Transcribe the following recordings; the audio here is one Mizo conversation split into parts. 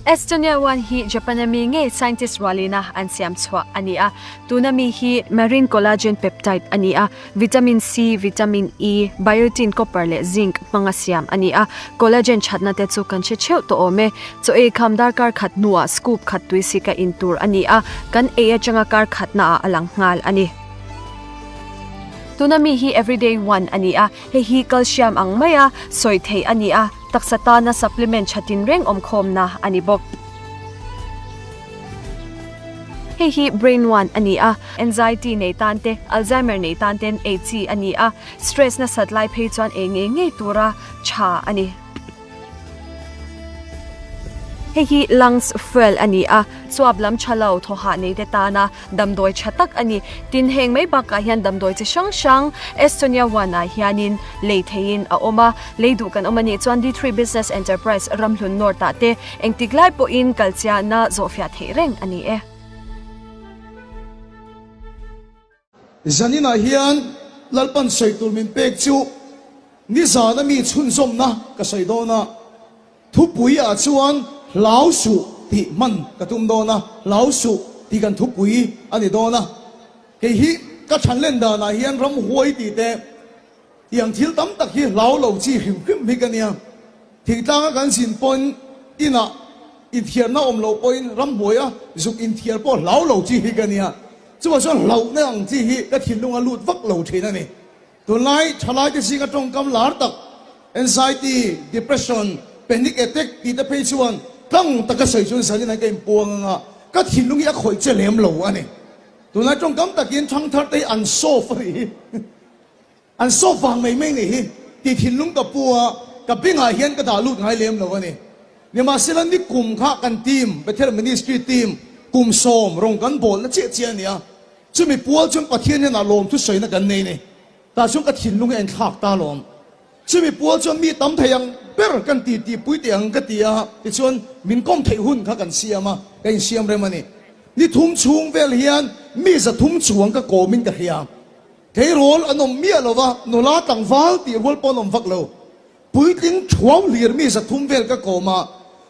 Estonia One hi Japan a mi ngei scientist rualina an siam chhuah a ni a. Tuna mi hi marine collagen peptide a ni a, vitamin C, vitamin E, biotin, copper leh zinc hmanga siam a ni a. Collagen thatna te chu kan hre theuh tawh awm e. Chaw ei kham darkar khat hnuah scoop khat tui sika in tur a ni a, kan ei atanga kar khatnaah a lang nghal a ni. Tuna mi hi Everyday One a ni a, hei hi calcium ang maia sawi theih a ni a. Taksa tana supplement tha tinreng awmkhawmna a ni bawk. Hei hi Brain One a ni a, anxiety nei tan te, Alzheimer nei tan ten ei chi a ni a, stress nasat lai phei chuan ei ngei ngei tura tha a ni. Hei hi Lungs Fuel a ni a, chuap lam tha lo thaw hah nei te tana Damdawi tha tak a ni. Tin, heng mai bakah hian damdawi chi hrang hrang Estonia One ah hianin lei theihin a awm a. Lei duh kan awm a nih chuan D3 Business Enterprise Ramhlun North ah te engtik lai pawhin kalchiahna zawhfiah theih reng a ni e. Zaninah hian Lalpan sawi tur min pek chu nizana mi chhunzawmna ka sawi dawn a. Thupui ah chuan hlau suh tih hman ka tum dawn a, hlau suh tih kan thupui a ni dawn a. Kei hi ka than len dan ah hian ramhuai tih te tiang thil tam tak hi hlau lo chi hrim hrim hi ka nia. Thingtlang a kan zin pawhin inah inthiarna awm loh pawhin ramhuai a zuk inthiar pawh hlau lo chi hi ka nia. Chuvang chuan hlauhna ang chi hi ka thinlung a lut vak lo thin a ni. Tunlai thalaite zinga tawngkam lar tak anxiety, depression, panic attack tih te phei chuan tlang taka sawi chuan zanin an ka inpuang anga ka thinlung hi a khawih che lem lo a ni. Tunlai tawngkam takin thangthar te hi an soft a nih hi. An soft vang mai mai nih hi tih thinlung ka pu a, ka bengah hian ka dah lut ngai lem lo a ni. Nimahsela nikum kha kan team, Bethel Ministry team, kum sawm rawng kan bawlna chiah chiah a ni a. Chumi pual chuan Pathian hian a lawm thusawina kan nei ni. Tah chuan ka thinlung hi a inthlak ta alawm. Chumi pual chuan mi tam thei ang ber kan ti tih pui teh ang ka ti a, tichuan min kawm theih hun kha kan siam a, ka insiam rem a ni. Ni thum chhung vel hian mi za thum chuang ka kawmin ka hria. Tleirawl an awm miah lo va, nula tlangval tih rual pawh an awm vak lo. Puitling thuau hlir mi za thum vel ka kawm a,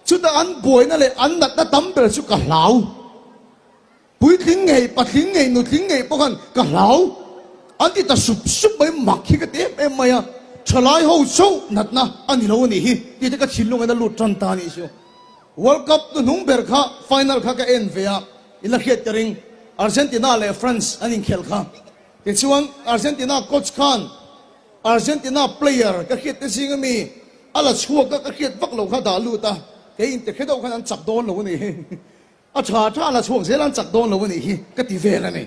chutah an buaina leh an natna tam ber chu ka hlau. Puitling ngei, patling ngei, nutling ngei pawh khan ka hlau an ti ta sup sup mai, mak hi ka ti em em mai a, thalai ho chauh natna a ni lo a nih hi tih te ka thinlung in a lut tan ta a nih chu. World Cup hnuhnung ber kha final kha ka en ve a, i la hriat ka ring, Argentina leh France an inkhelh kha. Tichuan Argentina coach khan Argentina player ka hriat te zing ami a la chhuak a, ka hriat vak lo kha dah lut a, kei inte hre deuh khan an chak dawn lo a nih hi. A tha tha la chhuak zel an chak dawn lo a nih hi ka ti vel a ni.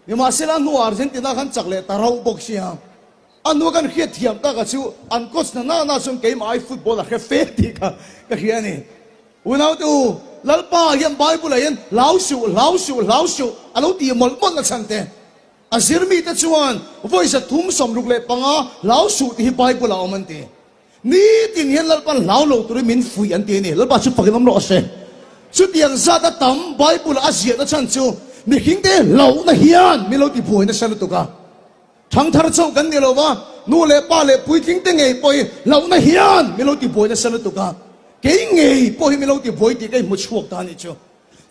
Nimahsela a hnuah Argentina khan chak leh ta rauh bawk sia. A hnua kan hriat thiam tak a chu an coach na na na chuan keimah ai football a hre fe tih kha ka hria a ni. Unaute u, Lalpa hian Bible ah hian hlau suh, hlau suh, hlau suh a lo ti mawlh mawlh na chhan te. A zirmite chuan vawi 365 hlau suh tih hi Bible ah a awm an ti. Nitin hian Lalpan hlau lo turin min fuih an ti a ni. Lalpa chu fakin awm rawh se. Chutiang zat a tam Bible a ziahna chhan chu mihringte hlauhna hian min lo ti buai nasa lutuk a. Thangthar chauh kan ni lo va, nu leh pa leh puitlingte ngei pawh hi hlauhna hian min lo ti buai nasa lutuk a. Kei ngei pawh hi min lo ti buai tih ka inhmu chhuak ta a nih chu.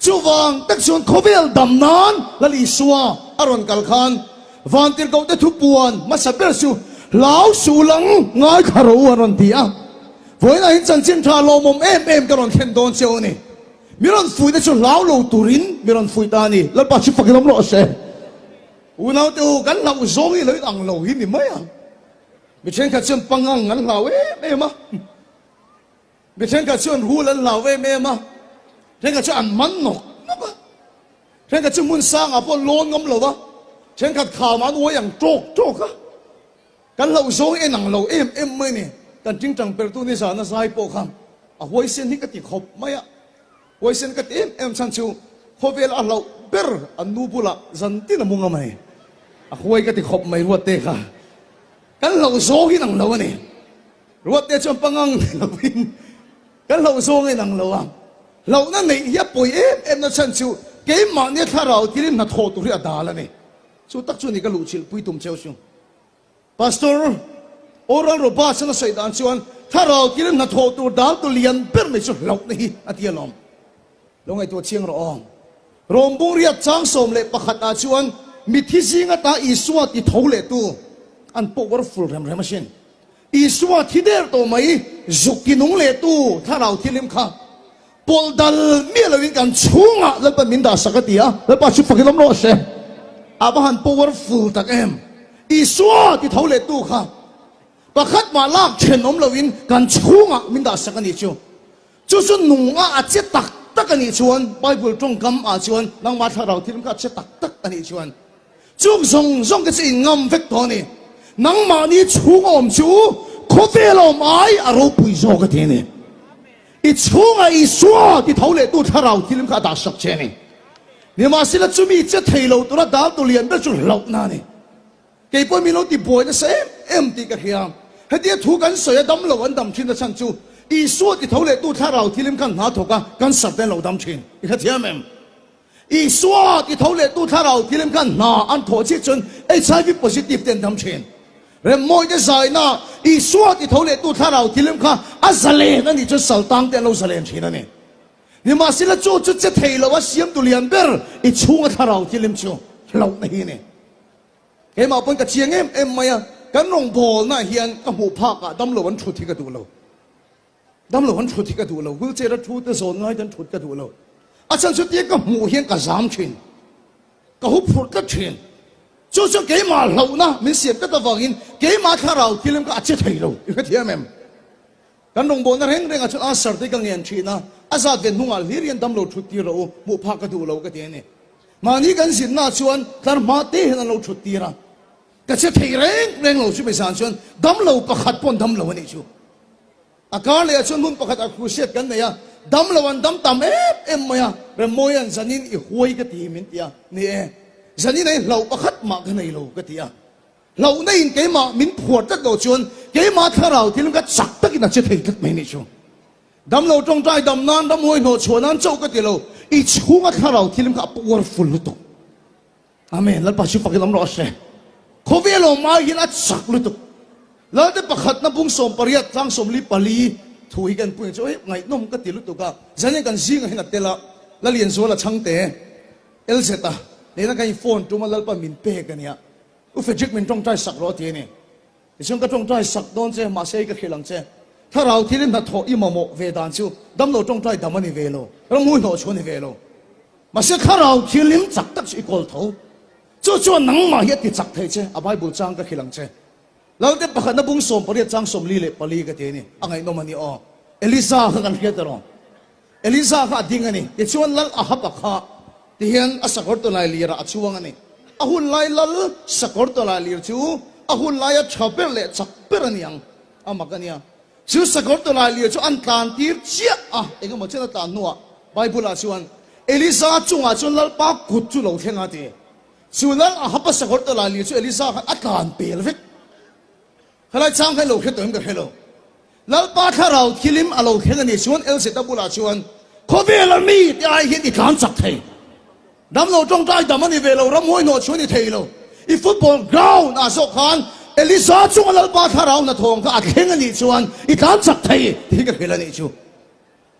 Chuvang tak chuan khawvel dam nan Lal Isua a rawn kal khan Vantirhkohte thupuan hmasa ber chu hlau suh lang ngaithla rawh u a rawn ti a. Vawiinah hian chanchin tha lawmawm em em ka rawn thlen dawn che u a ni. Mi rawn fuihna chu hlau lo turin mi rawn fuih ta a ni. Lalpa chu fakin awm rawh se. Unaute u, kan hlauh zawng hi lo inang lo hi ni mai ang. Mi thenkhat chuan pangang an hlau em em a. Mi thenkhat chuan rul an hlau em em a, thenkhat chu an man nawk nawk a, thenkhat chu hmun sangah pawh an lawn ngam lo va, thenkhat khamah an uai ang tawk tawk a. Kan hlauh zawng en ang lo em em mai ni. Kan tingtang pertu nizana zai pawh kha a huaisen hi ka ti khawp mai a, huaisen ka ti em em chhan chu khawvel a hlauh ber an nu bulah zan tin a mu ngam a ni. A huai ka ti khawp mai ruatte kha. Kan hlauh zawng in ang lo a ni. Ruatte chuan pangang ni lovin kan hlauh zawng a inang lo a, hlauhna neih hi a pawi em em na chhan chu keimahnia thlarau tilin hnathawh tur hi a dal a ni. Chu tak chu ni ka luhchilh pui tum cheu chu. Pastor Oral Roberts-an a sawi dan chuan thlarau tilin hnathawh tur dal tu lian ber mai chu hlauhna hi a ti alawm. Lo ngaihtuah chiang rawh aw. Rom bungriat chang 11 ah chuan mithi zing ata Isua ti tho leh tu an powerful rem rem asin. Isua thi der tawh mai zuk ti nung leh tu thlarau thilim kha pawlh dal miah loin kan chhungah Lalpa min dah sak a ti a, Lalpa chu fakin awm rawh se. A va han powerful tak em! Isua ti tho leh tu kha pakhat mah lak then awm loin kan chhungah min dah sak a nih chu. Chu chu nung a a che tak tak a nih chuan, Bible tawngkam ah chuan nangmah thlarau thil kha a che tak tak a nih chuan, chung zawng zawng te chu in ngam vek tawh a ni. Nangmahni chhung a awm chu khawvel a awm ai a ropui zawk a ti a ni. I chhungah Isua ti tho leh tu thlarau thil kha a dah sak che a ni. Nimahsela chumi che thei lo tura dal tu lian ber chu hlauhna a ni. Kei pawh min lo ti buai nasa em em tih ka hria. Hetia thu kan sawi a dam lo an dam thin a chhan chu Isua ti tho leh tu thlarau thilim khan hna thawk a kan sar te an lo dam thin. I hre thiam em? Isua ti tho leh tu thlarau thilim khan hna an thawh chiah chuan HIV positive te an dam thin. Remmawi te zaina Isua ti tho leh tu thlarau thilim kha a zalen a nih chuan saltang te an lo zalen thin a ni. Nimahsela chu chu che thei lo a siamtu lian ber i chhunga thlarau thilim chu hlauhna hi a ni. Keimah pawn ka chiang em em mai a, kan rawngbawlnaah hian ka hmuh phakah damlo an thut hi ka duh lo. Damlo an thut hi ka duh lo, wheelchair a thu te zawn ngai te an thut ka duh lo. A chhan chu tia ka hmuh hian ka zam thin, ka hu phurh tlat thin. Chu chu keimah hlauhna min siam tlat avangin keimah thlarau thil em kha a che thei lo, i hrethiam em? Kan rawngbawlna reng rengah chuan Asher te ka ngen thin a, a zat ve hnungah hlir hian damlo thut tir rawh u, hmuh phak ka duh lo ka ti a ni. Mahni kan zinnaah chuan tlar hma te hian an lo thut tir a, ka che thei reng reng lo chumi zan chuan damlo pakhat paw'n damlo a nih chu. A kar lehah chuan hmun pakhat ah crusade kan nei a, damlo an dam tam em em mai a, Remmawia'n zanin i huai ka ti min ti a, ni e, zanin ei hlauh pakhat mah ka nei lo ka ti a. Hlauhna in keimah min phuar tlat loh chuan keimah thlarau thil ka chak takin a che thei tlat mai nih chu. Damlo tawngtai dam nan ramhuai hnawh chhuah nan chauh ka ti lo, i chhunga thlarau thil kha a powerful lutuk. Amen. Lalpa chu fakin awm rawh se. Khawvel awm ai hian a chak lutuk. Lalte pakhatna bung 18 tlang 44 thu hi kan pui ang chu hei ngaihnawm ka ti lutuk a, zanin kan zingah hian a tel a, Lalianzuala chhangte LZ a nena kan in phone tum a Lalpa min pek a nia. U Frederick min tawngtai sak rawh a ti a ni. Tichuan ka tawngtai sak dawn che, mahse hei ka hrilh ang che. Thlarau thil in hnathawh i mamawh ve dan chu damlo tawngtai dam a ni ve lo, ramhmui hnawh chu a ni ve lo. Mahse thlarau thil in chak tak chu i kawl tho. Chu chuan nangmah hi a ti chak thei che, a Bible chang ka hrilh ang che. Lalte pakhatna bung 18 chang 44 ka ti a ni. A ngaihnawm a ni aw. Elisa kha kan hriat erawh. Elisa kha a ding a ni. Tichuan Lal Ahaba kha tihian a sakawr tawlai lirah a chuang a ni. A hun lai Lal sakawr tawlai lir chu a hun laia tha ber leh chak ber a ni ang. A mak a nia. Chu sakawr tawlai lir chu an tlan tir chiah a, eng emaw chen a tlan hnuah Bible ah chuan Elisa chungah chuan Lalpa kut chu lo thleng a ti. Chu Lal Ahaba sakawr tawlai lir chu Elisa khan a tlan pel vek. Helai chang kha i lo hre tawh em ka hre lo. Lalpa thlarau thilim a lo thleng a nih chuan Elzeta bulah chuan khawvel a mi te ai hian i tlan chak thei. Damlo tawngtai dam a ni ve lo, ramhuai hnawh chu a ni thei lo. I football ground ah zawk khan Elisa chunga Lalpa thlarau hnathawng kha a thleng a nih chuan i tlan chak thei tih hi ka hrilh a nih chu.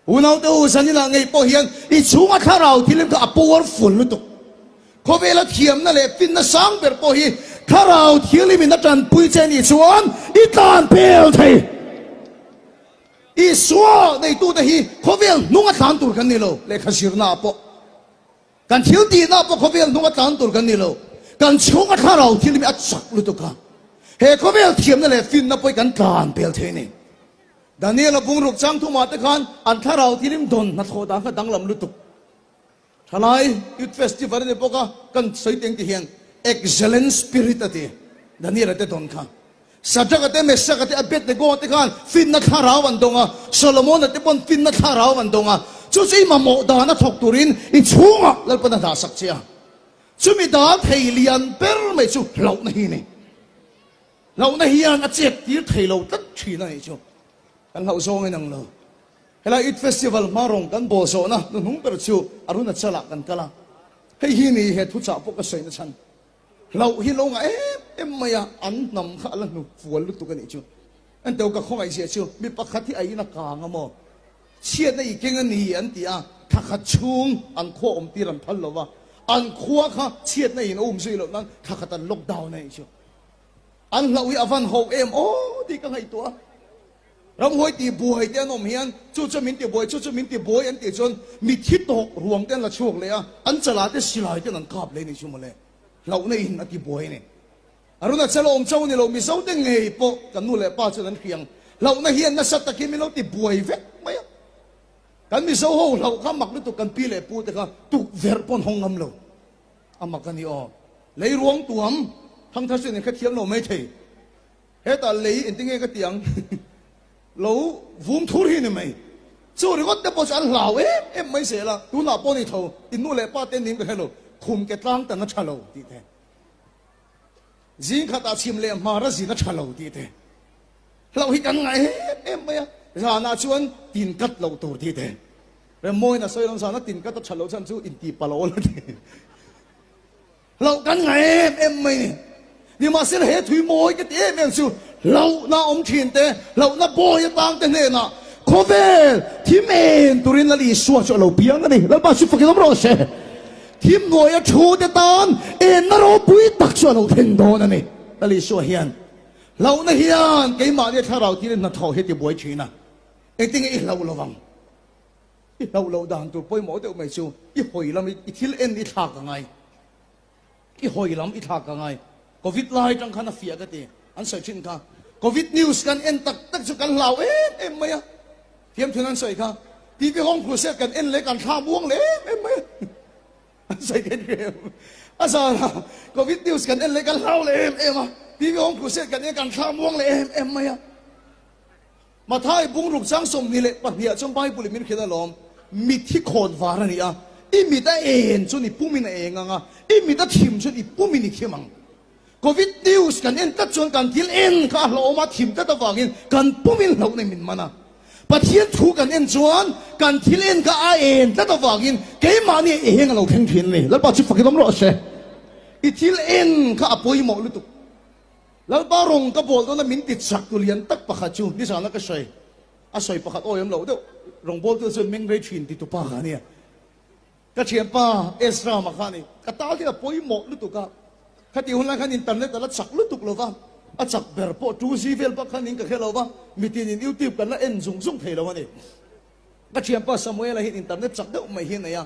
Unaute u, zaninah ngei pawh hian i chhunga thlarau thilim kha a powerful lutuk. Khawvela thiamna leh finna sang ber pawh hi thlarau thilimin a tanpui che nih chuan i tlan pel thei. Isua neitute hi khawvel hnunga tlan tur kan ni lo, lehkha zirnaah pawh. Kan thil tihna pawh khawvel hnunga tlan tur kan ni lo. Kan chhunga thlarau thil hi a chak lutuk a. He khawvel thiamna leh finna pawh hi kan tlan pel thei a ni. Daniel-a bungruk chang thumah te khan an thlarau thilim dawn hnathawh dan kha danglam lutuk. Thalai Youth Festival a ni bawk a, kan sawi teng ti hian Excellent Spirit a ti Daniel-a te dawn kha. Shadrach-a te, Meshach-a te, Abednego-a te khan finna thlarau an dawng a, Solomon-a te pawn finna thlarau an dawng a. Chu chu i mamawh dan a thawk turin i chhungah Lalpan a dah sak che a. Chumi dal thei lian ber mai chu hlauhna hi a ni. Hlauhna hian a chet tir thei lo tlat thin a nih chu. Kan hlauh zawng in ang lo. Helai Eid Festival hma rawng kan bawl zawhna hnuhnung ber chu Arunachal-ah kan kal a. Hei hi ni he thuchah pawh ka sawi na chhan. Hlauh hi lo ngah em em mai a, an hnam kha a la hnu fual lutuk a nih chu. Enteu ka khawngaih zia chu mi pakhat hi a in a kang a maw? Chhiatna i keng a ni an ti a. thla khat chhung an khua awm tir an phal lo va, an khua kha chhiatna in a um zui loh nan thla khat an lockdown a nih chu. An hlauh hi a van ho em aw tih ka ngaihtuah a. Ramhuai tih buai te an awm hian chu chu min ti buai, chu chu min ti buai an tih chuan mitthi tawk ruang te an la chhuak leh a, an chalah te silai ten an kap leh a nih chu mawle. Hlauhna in a ti buai a ni. Arunachal a awm chauh a ni lo, Mizo te ngei pawh kan nu leh pa chuan an hriang. Hlauhna hian nasa takin min lo ti buai vek mai a. Kan Mizo ho hlauh kha mak lutuk kan pi leh pu te kha tukverh pawh an hawng ngam lo. A mak a ni aw. Lei ruang tuam thangthar chuan in hrethiam lo mai thei. Hetah lei engtin nge ka ti ang? Lo vum thur hi ni mai. Chu ringawt te pawh chu an hlau em em mai zel a, tunah pawh ni tho, in nu leh pa te ning ka hre lo, khum ke tlang tan a tha lo tih te. Zing khatah chhim leh hmar a zin a tha lo tih te. Hlauh hi kan ngai em em mai a, zanah chuan tin kat loh tur tih te. Remmawiin a sawi lo, zana tin kat a tha loh chhan chu inti pal awl a ti. Hlauh kan ngai em em mai ni. Nimahsela he thui mawi ka ti em em chu hlauhna awm thin te, hlauhna bawi atang te hnenah khawvel thim en turin Lal Isua chu a lo piang a ni. Lalpa chu fakin awm rawh se. Thim hnuaia thu te tan enna ropui tak chu a lo thleng dawn a ni. Lal Isua hian hlauhna hian keimahni thlarau thilin hnathawh hi a ti buai thin a. Engtinge i hlauh lovang? I hlauh loh dan tur pawimawh deuh mai chu i hawi lam i thil en i thlak a ngai. I hawi lam i thlak a ngai. Covid lai tang khan a fiah ka ti. An sawi thin kha. Covid news kan en tak tak chu kan hlau em em mai a. Thiamthun an sawi kha. TV Home Crusade kan en leh kan thla muang leh em em mai a. An sawi khen em. A zan a Covid news kan en leh kan hlau leh em em a. TV Home Crusade kan en kan thla muang leh em em mai a. Mathai bungruk chang 22 ah chuan Bible in min hrilh alawm, Mit hi khawn var a ni a, i mit a en chuan i pumin a eng ang a, i mit a thim chuan i pumin i thim ang. Covid news kan en tlat chuan kan thil en kha a hlauhawm a, thim tlat avangin kan pumin hlauhna in min man a. Pathian thu kan en chuan kan thil en kha a en tlat avangin keimahni a eng a lo thleng thin a ni. Lalpa chu fakin awm rawh se. I thil en kha a pawimawh lutuk. Lalpa rawng ka bawl dawna min ti chak tu lian tak pakhat chu nizana ka sawi a sawi pakhat awi awm loh deuh rawng bawl tu chuan meng rei thin ti tu pa kha ania ka thianpa Ezra mah kha ani ka tal thil a pawimawh lutuk a khati hun lai khan internet ala chak lutuk lova a chak ber pawh 2G vel bak khan in ka hre lova mitin in youtube kan la en zung zung thei lo ani ka thianpa Samuela hian internet chak deuh mai hi a nei a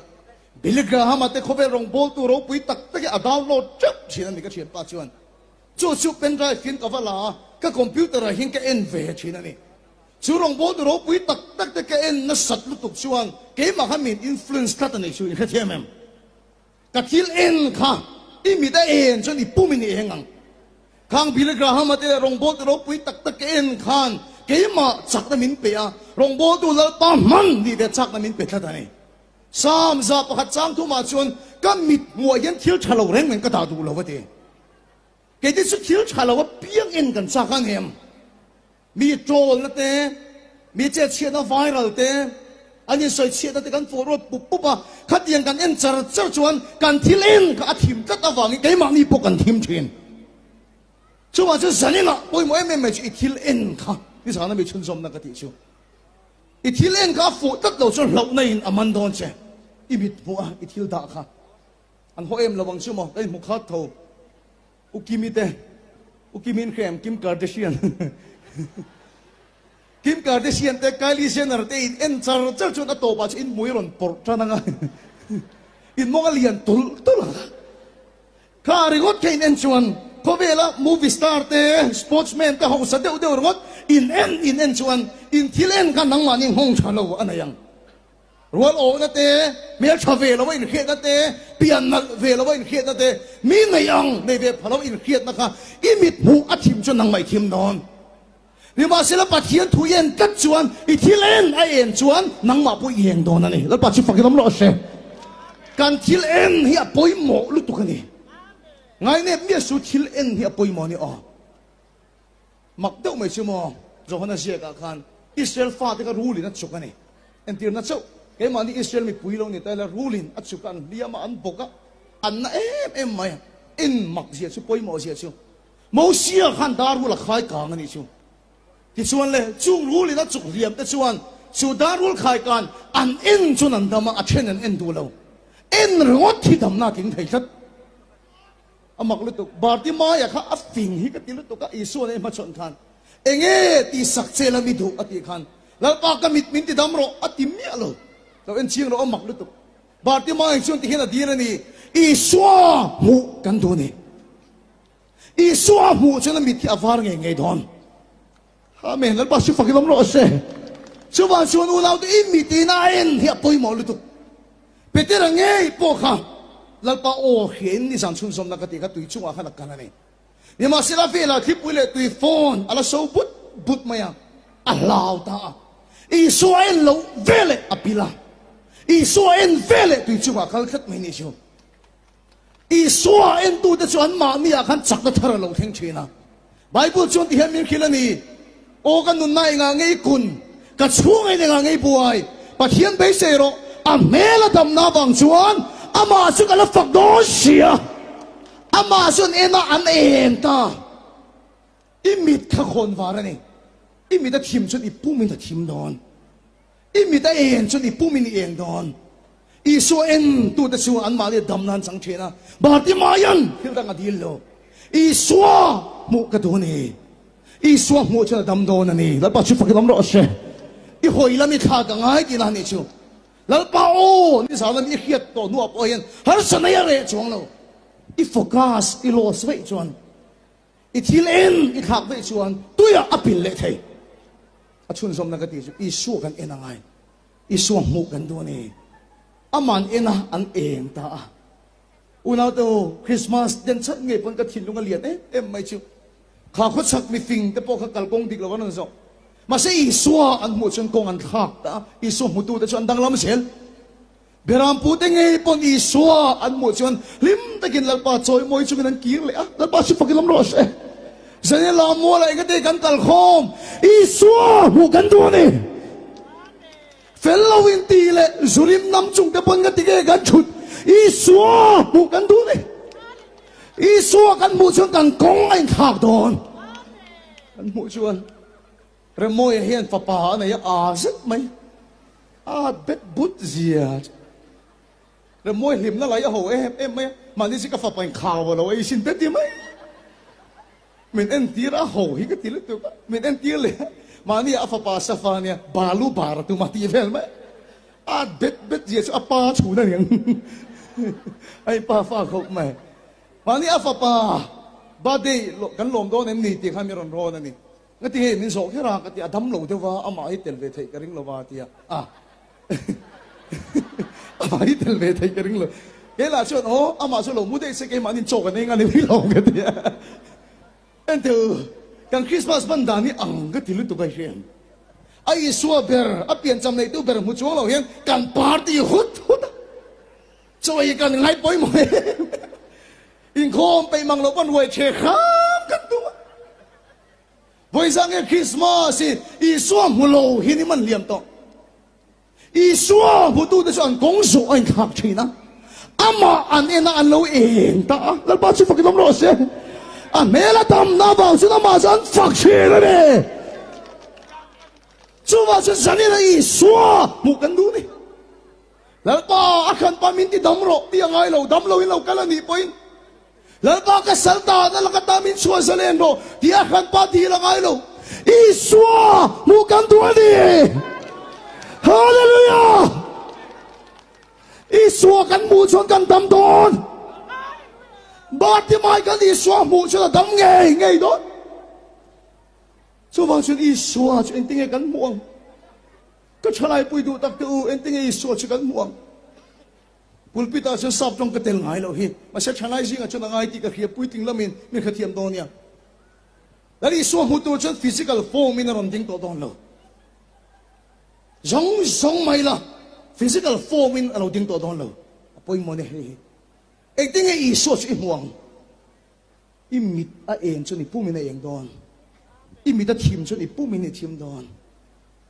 Billy Graham-a te khawvel rawng bawl tu ropui tak tak hi a download teuh thin ani ka thianpa chuan Chu chu pen drive hian ka va la a, ka computer ah hian ka en ve thin a ni. Chu rawngbawltu ropui tak tak te ka en nasat lutuk chuan keimah kha min influence tlat a ni chu in hrethiam em? Ka thil en kha i mit a en chuan i pum in i eng ang. Khang Billy Graham-a te leh rawngbawltu ropui tak tak ka en khan keimah chakna min pe a, rawngbawltu Lalpa hman nih ve chakna min pe tlat a ni. Psalm 101 chang thumah chuan ka mit hmuah hian thil tha lo reng reng ka dah duh lo a ti. Keite chu thil tha lo apiang en kan chak ang em? Mi troll na te, mi chet chhiatna viral te, an insawi chhiatna te kan forward pup pup a, khatiang kan en char char chuan kan thil en kha a thim tlat avangin keimahni pawh kan thim thin. Chuvang chu zaninah pawimawh em em mai chu i thil en kha nizana mi chhunzawmna ka tih chu. I thil en kha a fuh tlat lo chuan hlauhna in a man dawn che. I mit hmuh a i thil dah kha. An haw em lo ang chu maw? Ka inhmu khat tho. U Kimi te, U Kimi in hria em? Kim Kardashian. Kim Kardashian te, Kylie Jenner te in en char char chuan a tawpah chu in hmui rawn pawrh tan ang a. In mawng a lian tulh tulh ang a. Kha ringawt kha in en chuan khawvela movie star te, sportsman te hausa deuh deuh ringawt in en in en chuan in thil en kha nangmahni nghawng tha lo a nei ang. Rual awhna te, hmel tha ve lo a inhriatna te, pian nalh ve lo a inhriatna te, mi nei ang nei ve pha lo inhriatna kha i mit hmuh a thim chuan nangmah i thim dawn. Nimahsela Pathian thu i en tlat chuan i thil en a en chuan nangmah pawh i eng dawn a ni. Lalpa chu fakin awm rawh se. Kan thil en hi a pawimawh lutuk a ni. Ngainep miah su thil en hi a pawimawh a ni aw. Mak deuh mai chu maw, Johana ziakah khan Israel fate kha rulin a chuk a ni. Entirna chauh, keimahni Israel mipui lo ni ta ila rulin a chuk a, an hliam a, an bawk a, an na em em mai a. En mak zia chu, pawimawh zia chu. Mosia khan dar rul a khai kang a nih chu. Tichuan le, chung rulin a chuk hliam te chuan Chu dar rul khai kan an en chuan an dam a, a then an en duh lo. En ringawt hi damna a tling thei tlat. A mak lutuk. Bartimaia kha a fing hi ka ti lutuk a, Isua nen hmachhawn khan enge tih sak che la mi duh a tih khan Lalpa ka mit min ti dam rawh a ti miah lo. Lo en chiang rawh a mak lutuk. Bartimaia chuan ti hian a dil a ni, Isua hmuh kan duh a ni. Isua hmuh chuan a mit hi a var ngei ngei dawn. Amen. Lalpa chu fakin awm rawh se. Chuvang chuan unaute i mit ina a en hi a pawimawh lutuk. Petera ngei pawh kha Lalpa aw hriain nizan chhunzawmna ka tih kha tui chungah khan a kal a ni. Nimahsela velah thlipui leh tui fawn a la so but but mai a, a hlau ta a. Isua a en loh veleh a pil a. Isua a en veleh tui chungah a kal tlat mai ni chu. Isua entute chu anmahni ah khan chakna thar a lo thleng thin a. Bible chuan ti hian min hrilh a ni, Aw ka nunna engah ngei kun, ka chhungah in engah ngei buai, Pathian beisei rawh, a hmel a damna avang chuan amah chu ka la fak dawn sia. Amah chu an en a, an eng ta. I mit kha khawn var a ni. I mit a thim chuan i pumin a thim dawn. I mit a eng chuan i pumin i eng dawn. Isua en tute chu anmahni a dam nan chang thin a, Bartimaian thil dang a dil lo. Isua hmuh ka duh a ni. Isua hmuh chuan a dam dawn a ni. Lalpa chu fakin awm rawh se. I hawi lam i thlak a ngai tihna a nih chu. Lalpa aw, nizan lam i hriat tawh hnuah pawh hian harsa nei a reh chuang lo. I focus i loss veih chuan I thil en i thlak veih chuan tuiah a pil leh thei. A chhunzawmna ka tih chu Isua kan en a ngai. Isua hmuh kan duh a ni. Aman en a, an eng ta a. Unaute u, Christmas den chat ngei pawn ka thinlung a lian em em mai chu. Kha khawchhak mifing te pawh kha kalkawng dik lo an rawn zawh. Mahse Isua an hmuh chuan kawng an thlak ta a, Isua hmutute chu an danglam zel. Berampute ngei pawn Isua an hmuh chuan hlim takin Lalpa chawimawi chungin an kir leh a, Lalpa chu fakin awm rawh se. Zane Lammuala engate kan kal khawm, Isua hmuh kan duh a ni. Fel lo in ti leh zurim nam chung te pawn ngati nge kan thut, Isua hmuh kan duh a ni. Isua kan hmuh chuan kan kawng a inthlak dawn. Kan hmuh chuan Remawia hian fapa a nei a, aa zet mai. A bet but zia chu Remawi hlimna lai a ho em em mai a, mahni chu ka fapa in khau a lo ei sin te ti mai. Min entir a ho hi ka ti lutuk a, min entir leh a, mahni a fapa safa nia balu bar a tum a tih vel mai. A bet bet zia chu a pa chhun a niang a in pa fa khawp mai. Mahni a fapa birthday kan lawm dawn em ni tih khan min rawn rawn a ni. Nga ti hei min zawh kher a ka ti a dam lo deuh a amah hi tel ve theih ka ring lo va tia a amah hi tel ve theih ka ring lo kei lah chuan aw amah chu lo mu daih se keimah nin chaw kan ei nga ni mai lo ka ti a entir kan Christmas hman dan hi ang ka ti lutuk a i hria a Isua ber a piancham neihtu ber hmu chuang lo hian kan party hut hut a chaw ei kan ngai pawimawh em inkhawm peih mang loh pawn ruai ṭhe hram kan tum a. Vawiza nge Krismas hi Isua hmu lo hi ni man liam tawh. Isua hmutute chu an kawng zawh a inthlak thin a, amah an en a an lo eng ta a, Lalpa chu fakin awm rawh se. A hmel a damna avang chuan amah chu an fak thin a ni. Chuvang chuan zanin a Isua hmuh kan duh ni. Lalpa a hranpa min ti dam rawh tih a ngai lo, dam loin lo kal a nih pawhin Lalpa ka sal ta na laka ta min chhuah zalen rawh tih a hranpa dil a ngai lo. Isua hmuh kan duh a ni. Hallelujah! Isua kan hmuh chuan kan dam dawn. Bartimai kan Isua hmuh chuan a dam ngei ngei dawn. Chuvang chuan Isua chu engtinge kan hmuh ang? Ka thalaipui duh tak te u, engtinge Isua chu kan hmuh ang? Pulpit ah chuan sap tawng ka tel ngai loh hi. Mahse thalai zingah chuan a ngai tih ka hria puitling lamin min hrethiam dawn nia. Lal Isua hmu tur chuan physical form in a rawn ding tawh dawn lo. Zawng zawng mai la physical form in a lo ding tawh dawn lo. A pawimawh nia hei hi. Engtinge Isua chu i hmu ang? I mit a eng chuan i pumin a eng dawn. I mit a thim chuan i pumin i thim dawn.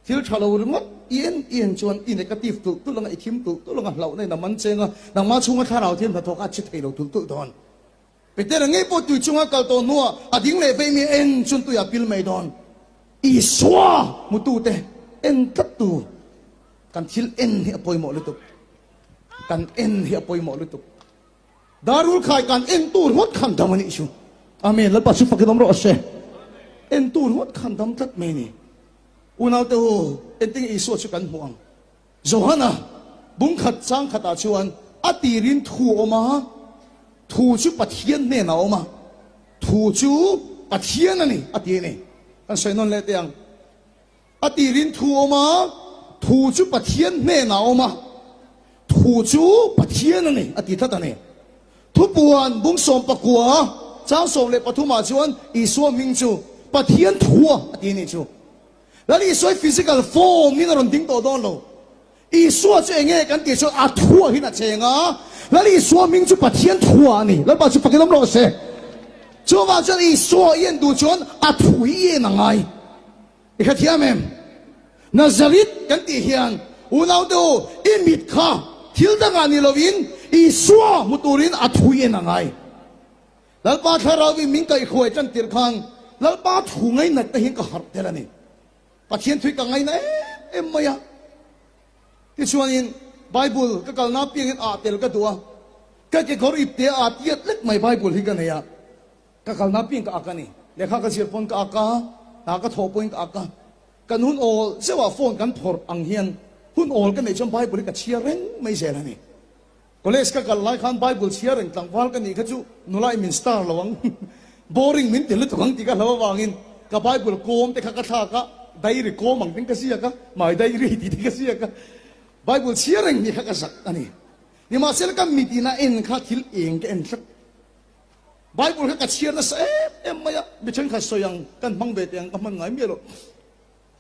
Thil tha lo ringawt i en i en chuan i negative tulh tulh anga i thim tulh tulh anga hlauhna in a man cheng a, nangmah chhunga thlarau thiam hnathawk a che thei lo tulh tulh dawn. Petera ngei pawh tui chunga kal tawh hnuah a ding leh vei mi a en chuan tuiah a pil mai dawn. Isua hmutute. En tlat tu kan thil en hi a pawimawh lutuk. Kan en hi a pawimawh lutuk. Darul khai kan en tur ngawt khan dam a nih chu. Amen. Lalpa chu fakin awm rawh se. En tur ngawt khan dam tlat mai a ni. Unaute u, entinge Isua chu kan hmuh ang? Johana bungkhat chang khatah chuan a tirin thu a awm a, thu chu Pathian hnenah a awm a, thu chu Pathian a ni a ti a ni. Kan sawi nawn leh teh ang. A tirin thu a awm a, thu chu Pathian hnenah a awm a, thu chu Pathian a ni a ti tlat a ni. Thupuan bung 19 chang 13 ah chuan Isua hming chu Pathian thua a ti a nih chu. Lal Isua hi physical form in a rawn ding tawh dawn lo. Isua chu enge kan tih chuan a thuah hin a cheng a, Lal Isua hming chu Pathian thuah a ni. Lalpa chu fakin awm rawh se. Chuvang chuan Isua i en duh chuan a thu hi i en a ngai. I hrethiam em? Nazareth kan tih hian unaute u i mit kha thil dangah ni lovin Isua hmu turin a thu i en a ngai. Lalpa Thlarauin min kaihhruai tan tir khan Lalpa thu ngainat te hian ka harh tel a ni. Pathian thui ka ngaina em em mai a. Tichuanin Bible ka kalna apiangin ah tel ka duh a, ka kekawr ipte ah tiat lek mai Bible hi ka nei a, ka kalna apiang ka ak a ni. Lehkha ka zir pawn ka ak a, hna ka thawh pawhin ka ak a. Kan hun awl zeuhah phone kan phawrh ang hian hun awl ka neih chuan Bible hi ka chhiar reng mai zel a ni. College ka kal lai khan Bible chhiar reng tlangval ka nih kha chu nula i min star lo ang, boring min ti lutuk ang tih ka hlau avangin ka Bible kawm te kha ka thlak a, diary kawm ang ten ka ziak a, my diary tih te ka ziak a, Bible chhiar reng nih kha ka zak a ni. Nimahsela ka mit in a en kha thil eng ka en tlat. Bible kha ka chhiar nasa em em mai a, mi thenkhat sawi ang kan hmang ve teh ang ka hman ngai miah lo.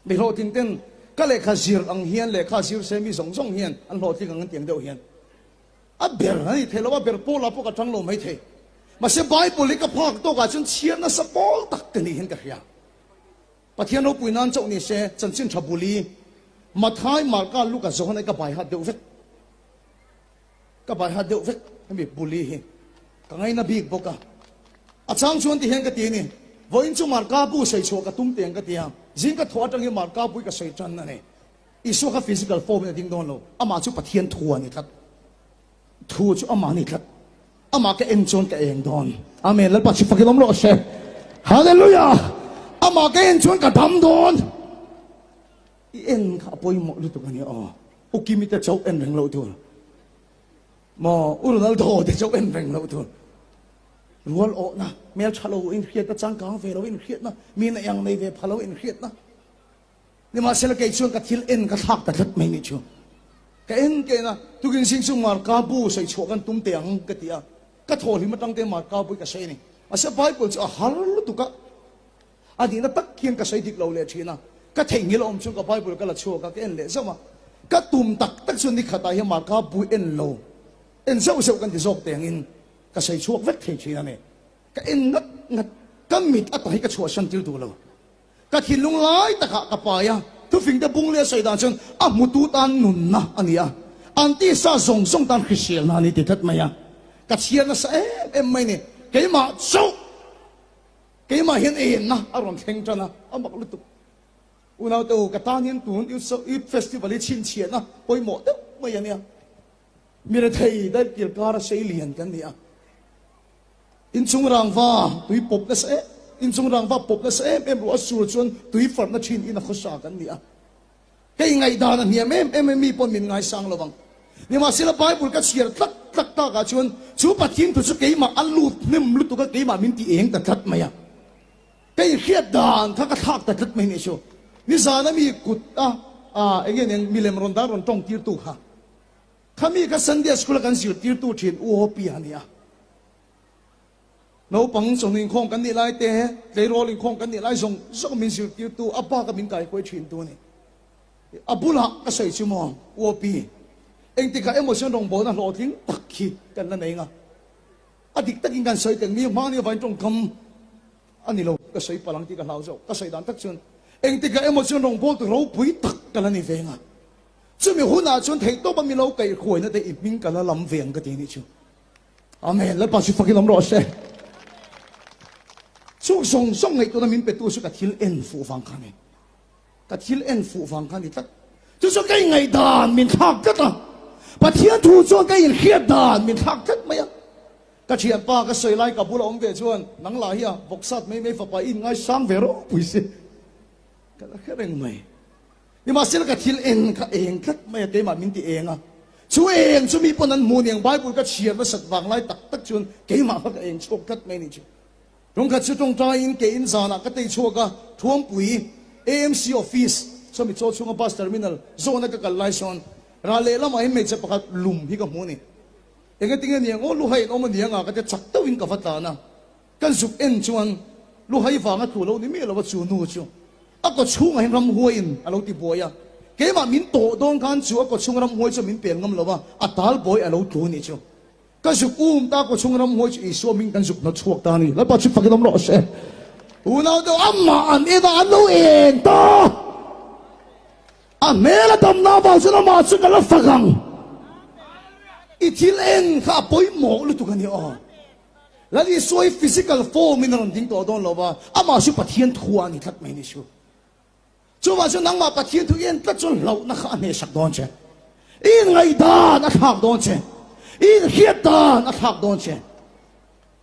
Mi hlawhtling ten ka lehkha zir ang hian lehkha zir se mi zawng zawng hian an hlawhtling ang an ti ang deuh hian a ber a ni thei lo a, ber pawl ah pawh ka tang lo mai thei. Mahse Bible hi ka phak tawk ah chuan chhiar nasa pawl tak ka nih hian ka hria. Pathian ropui nan chauh ni se chanchin tha buli Mathai, Marka, Luka, Johana hi ka bai hat deuh vek. Ka bai hat deuh vek hemi buli hi ka ngaina bik bawk a. A chang chuan ti hian ka ti a ni, Vawiin chu Marka bu sawi chhuah ka tum teng ka ti a, zing ka thawh atang hi Marka bui ka sawi tan a ni. Isua kha physical form in a ding dawn lo, amah chu Pathian thu a ni tlat. Thu chu amah a ni tlat. Amah ka en chuan ka eng dawn. Amen. Lalpa chu fakin awm rawh se. Hallelujah! Amah ka en chuan ka dam dawn. I en kha a pawimawh lutuk a nia aw. U Kimi te chauh en reng loh tur. Maw U Ronaldo te chauh en reng loh tur. Rual awhna, hmel tha lo inhriatna, changkang ve lo inhriatna, mi na iang nei ve pha lo inhriatna. Nimahsela kei chuan ka thil en ka thlak ta tlat mai nih chu. Ka en ka en a, tukin zing chu Marka bu sawi chhuah kan tum teh ang ka ti a. Ka thawhhlim atang te Marka bu hi ka sawi a ni. Mahse Bible chu a har lutuk a. A nihna tak hian ka sawi dik lo leh thin a, ka theihnghilh a awm chuan ka Bible ka la chhuak a, ka en leh zauh a. Ka tum tak tak chuan nikhatah hian Marka bu en lo, en zauh zauh kan ti zawk teh angin ka sawi chhuak vek thei thin a ni. Ka en ngat ngat, ka mit ata hi ka chhuahsan tir duh lo. Ka thinlung lai takah ka pai a, thufingte bung leh a sawi dan chuan a hmutu tan nunna a ni a, an tisa zawng zawng tan hriselna a ni ti tlat mai a. Ka chhiar nasa em em mai ni, keimah chauh. Keimah hian enna a rawn thleng tan a, a mak lutuk. Unaute u, ka tan hian tun Youth Festival hi chhinchhiahna pawimawh deuh mai a nia. Mi rethei dailkir kara sei lian kan ni a. Inchung rangva tui pawp nasa em, inchung rangva pawp nasa em em ruah sur chuan tui farhna thin in a khawsa kan ni a. Kei ngaihdan a hniam em em a, mi pawn min ngaisang lo ang. Nimahsela Bible ka chhiar tlat tlat takah chuan chu Pathian thu chu keimah a lut hnem lutuk a, keimah min ti eng ta tlat mai a. Ka inhriat dan kha ka thlak ta tlat mai nih chu. Nizana mi kut a, a eng nge eng milem rawn dan rawn tawng tirtu kha. Kha mi kha Sunday school a kan zirtirtu thin U Hopi a ni a. Naupang chawhnu inkhawm kan nih lai te, tleirawl inkhawm kan nih lai zawng zawng min zirtirtu, a baka min kaihruai thintu a ni. A bulah ka sawi chu maw, UOP, engtikah emaw chuan rawngbawlna hlawhtling tak hi kan la nei nga. A dik takin kan sawi teng mi hmang nia vain tawngkam a ni lo, ka sawi palh ang tih ka hlau zawk. Ka sawi dan tak chuan engtikah emaw chuan rawngbawltu ropui tak ka la ni ve nga. Chumi hunah chuan theihtawpa mi lo kaihruaina te i hming ka la lam ve ang ka ti nih chu. Amen. Lalpa chu fakin awm rawh se. Chung zawng zawng ngaihtuahna min petu chu ka thil en fuh vang kha a ni. Ka thil en fuh vang kha a ni tlat. Chu chu ka ingaihdan min thlak tlat a, Pathian thu chuan ka inhriat dan min thlak tlat mai a. Ka thianpa ka sawi lai ka bula awm ve chuan, Nang lah hi a vawksat mai mai fapa i inngaisang ve ropui si. Ka la hre reng mai. Nimahsela ka thil eng kha eng tlat mai a, keimah min ti eng a. Chu eng chu mi pawn an hmu niang Bible ka chhiar nasat vang lai tak tak chuan keimah kha ka eng chhuak tlat mai a nih chu. Tawngkhat chu tawngtaiin keiin zanah ka tei chhuak a, Thuampui AMC office sawmi chaw chhunga bus terminal zawna ka kal lai sawn ral lehlamah hian hmeichhe pakhat lum hi ka hmu a ni. Engatinge niang aw luhai in awm a niang a ka tia chak deuhin ka va tlan a, kan zuk en chuan luhai vanga tlu lo ni miah lo a chu nu chu a kaw chhungah hian ramhuaiin a lo ti buai a, keimah min tawh dawn khan chu a kaw chhung ramhuai chu min pel ngam lo a, a talbuai a lo tlu a nih chu. Ka zuk um ta kaw chhung ramhuai chu Isua hming kan zuk hnawt chhuak ta a ni. Lalpa chu fakin awm rawh se. Unau deuh amah an en a, an lo eng ta. A hmel a damna avang chuan amah chu ka la fak ang. I thil en kha a pawimawh lutuk a ni aw. Lal Isua hi physical form in a rawn ding tawh dawn lo va, amah chu Pathian thu a ni tlat mai ni chu. Chuvang chuan nangmah Pathian thu i en tlat chuan hlauhna kha a hnehsak dawn che. I inngaihdan a thlak dawn che. I inhriat dan a thlak dawn che.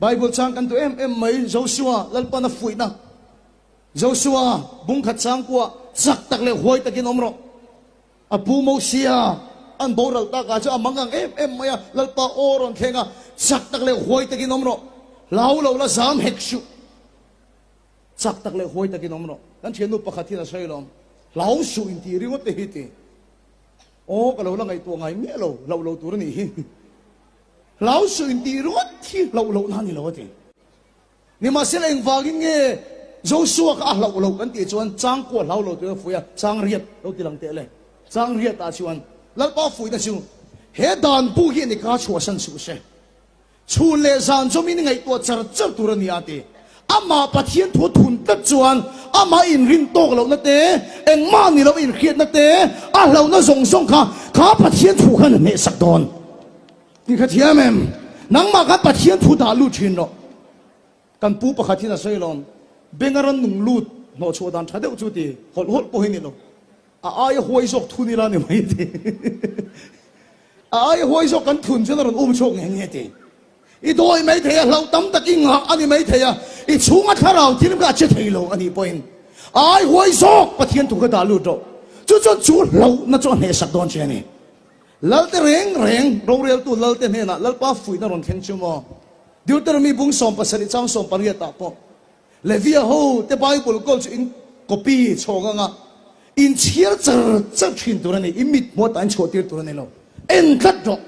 Bible chang kan duh em em mai, Joshua, Lalpan a fuihna. Joshua, bungkhat changkua, chak tak leh huai takin awm rawh. A pu Mosia an boral takah chuan a mangang em em mai a, Lalpa aw rawn thleng a, chak tak leh huai takin awm rawh. Hlau lo la zam hek suh. Chak tak leh huai takin awm rawh. Kan thiannu pakhat hian a sawi lawm, Hlau suh intih ringawt te hi ti. Aw ka lo la ngaihtuah ngai miah lo, hlauh lo tur a nih hi. Hlau suh intih ringawt hi hlauh lohna a ni lo a ti. Nimahsela engvangin nge Joshua kha a hlauh loh kan tih chuan changkua hlau lo tur a fuih a, chang riat lo ti lang teh le. Chang riatah chuan Lalpa fuihna chu he dan bu hi a ni ka chhuahsan suh se. Chhun leh zan zawmin i ngaihtuah char char tur a ni a ti. Amah Pathian thu thun tlat chuan amah inrin tawk lohna te, engmah ni lo inhriatna te, a hlauhna zawng zawng kha kha Pathian thu khan a hnehsak dawn. Ti kha thiam em? Nangmah khan Pathian thu dah lut thin rawh. Kan pu pakhat hian a sawi lawm, Benga ran nung lut hnawh chhuah dan tha deuh chu ti hawlh hawlh pawh hi ni lo. A aia huai zawk thun ila ni mai ti. A aia huai zawk kan thun chuan a rawn um chhuak nge nge ti. I dawi mai thei a, hlauh tam tak i ngah a ni mai thei a, i chhunga thlarau thil kha a che thei lo a nih pawhin a ai huai zawk Pathian thu kha dah lut rawh. Chu chuan chu hlauhna chu a hnehsak dawn che a ni. Lalte reng reng, roreltu Lalte hnenah Lalpa fuihna rawn thleng chu maw? Deuteronomy bung 17 chang 18 ah pawh Levia ho te Bible kawl chu in copy chhawng anga in chhiar char char thin tur a ni, i mit hmuat ah in chhuah tir tur a ni lo. En tlat rawh,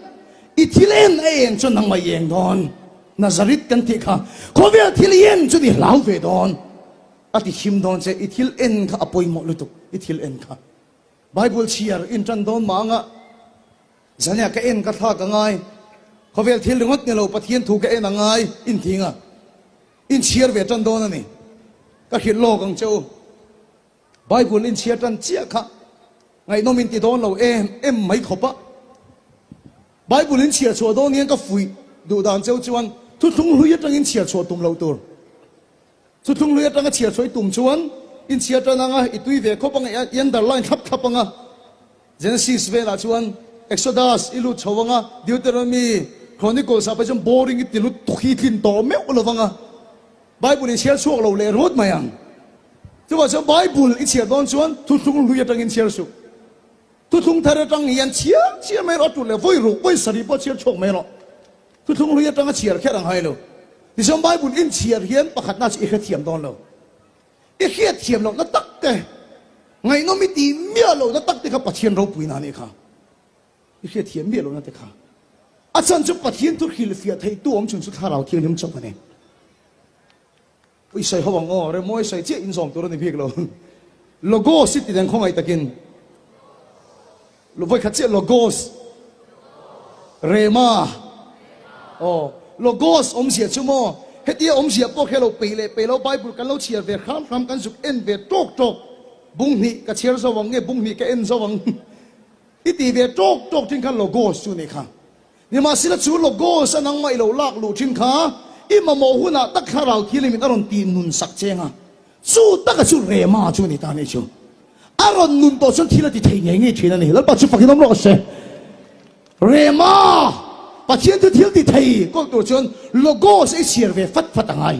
i thil en a eng chuan nangmah i eng dawn. Nazareth kan tih kha khawvel thil i en chu ni hlau ve dawn, a ti him dawn che, i thil en kha a pawimawh lutuk, i thil en kha. Bible chhiar in tan dawn mah anga zania ka en ka thlak a ngai, khawvel thil ringawt ni lo Pathian thu ka en a ngai in ti nga. Inchhiar ve tan dawn a ni. Ka hrilh lawk ang che u. Bible inchhiar tan chiah kha ngaihnawm in ti dawn lo em em mai khawp a. Bible inchhiar chhuah dawn hian ka fuih duh dan cheu chuan thuthlung hlui atangin chhiar chhuah tum loh tur. Thuthlung hlui atanga chhiar chhuah i tum chuan inchhiar tan anga i tui ve khawp anga i underline thlap thlap anga. Genesis velah chuan Exodus i lut chho anga Deuteronomy, Chronicles ah pawh chuan boring i ti lut tuk hi i tlin tawh meuh lo vanga Bible i chhiar chhuak lo leh ringawt mai ang. Chuvang chuan Bible i chhiar dawn chuan thuthlung hlui atangin chhiar suh. Thuthlung thar atang hian chhiar chhiar mai rawh, a tut leh vawi ruk vawi sarih pawh chhiar chhuak mai rawh. Thuthlung hlui atanga chhiar kher ang hai lo. Tichuan Bible inchhiar hian pakhatna chu i hrethiam dawn lo. I hriatthiam lohna tak te, ngaihnawm i tih miah lohna tak te kha Pathian ropuina a nih kha. I hriatthiam miah lohna te kha. A chhan chu Pathian thu hrilhfiah theihtu awm chhun chu Thlarau Thianghlim chauh a ni. Ui sawi ho ang aw, remawi sawi chiah inzawm tur a ni bik lo. Logos i ti deng khawngaih takin. Vawikhat chiah Logos. Rema. Aw, Logos awmzia chu maw? Hetia awmzia pawh khi a lo peih leh peih lo, Bible kan lo chhiar ve hram hram, kan zuk en ve tawk tawk. Bung hnih ka chhiar zo ang nge bung hnih ka en zo ang? I ti ve tawk tawk thin kha Logos chu ni kha. Nimahsela chu Logos a nangmah i lo lak luh thin kha i mamawh hunah tak thlarau thianghlim in a rawn tih nun sak cheng a, chu taka chu Rema chu ni ta ni chu. A rawn nun tawh chuan thil a ti thei ngei ngei thin a ni. Lalpa chu fakin awm rawh se. Rema, Pathian chu thil ti thei kawlh tur chuan Logos i chhiar ve fat fat a ngai.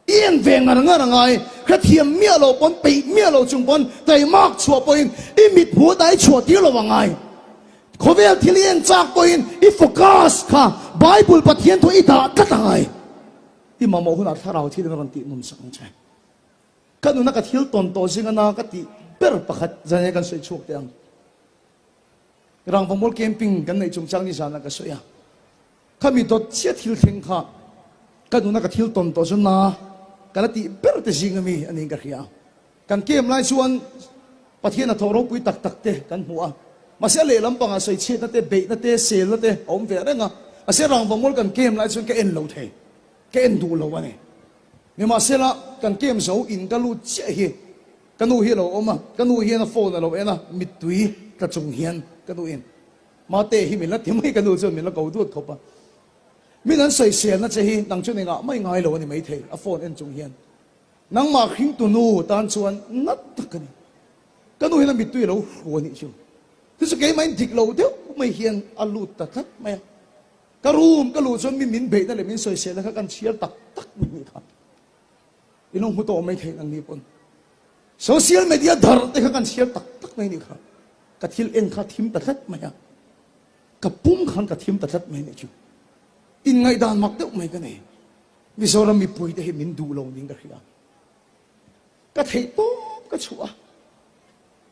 I en ve ngar ngar a ngai. Hrethiam miah lo pawn, peih miah lo chung pawn, taimak chhuah pawhin i mit hmuh ata i chhuah tir lo a ngai. Khawvel thil i en chak pawhin i focus kha Bible Pathian thu i dah tlat a ngai. I mamawh hunah thlarau thil in a rawn tih nun sak ang che. Ka nuna ka thil tawn tawh zinga na ka tih ber pakhat zan he kan sawi chhuak teh ang. Rangvamual camping kan neih chungchang ni zanah ka sawi a. Khami dawt chiah thil thleng kha ka nuna ka thil tawn tawh chu na ka la tih ber te zinga mi a niin ka hria. Kan camp lai chuan Pathian a thawh ropui tak tak te kan hmu a. Mahse a lehlam pangah sawichhiatna te, beihna te, selna te a awm ve reng a. Mahse Rangvamual kan camp lai chuan ka en lo thei. Ka en duh lo a ni. Nimahsela, kan camp zo in ka lut chiah hi ka nu hi a lo awm a, ka nu hian a phone a lo en a, mittui tla chung hian ka nu in Mate hi min la ti mai, ka nu chuan min la ko dut khawp a. Min an sawiselna che hi nang chuan engah mai ngai lo a ni maithei, a phone en chung hian. Nangmah hringtu nu tan chuan nat tak a ni. Ka nu hian a mittui a lo hru a nih chu. Chu chu keimahin dik lo deuh mai hian a lut ta tlat mai a. Ka room ka luh chuan mi min beihna leh min sawiselna kha kan chhiar tak tak mai nih kha. I lo hmu tawh mai theih nang ni pawn. Social media dar te kha kan chhiar tak tak mai nih kha. Ka thil en kha thim ta tlat mai a. Ka pum khan ka thim ta tlat mai nih chu. Inngaihdan mak deuh mai ka nei. Mizoram mipui te hi min duh lo niin ka hria. Ka theih tawp ka chhuah a.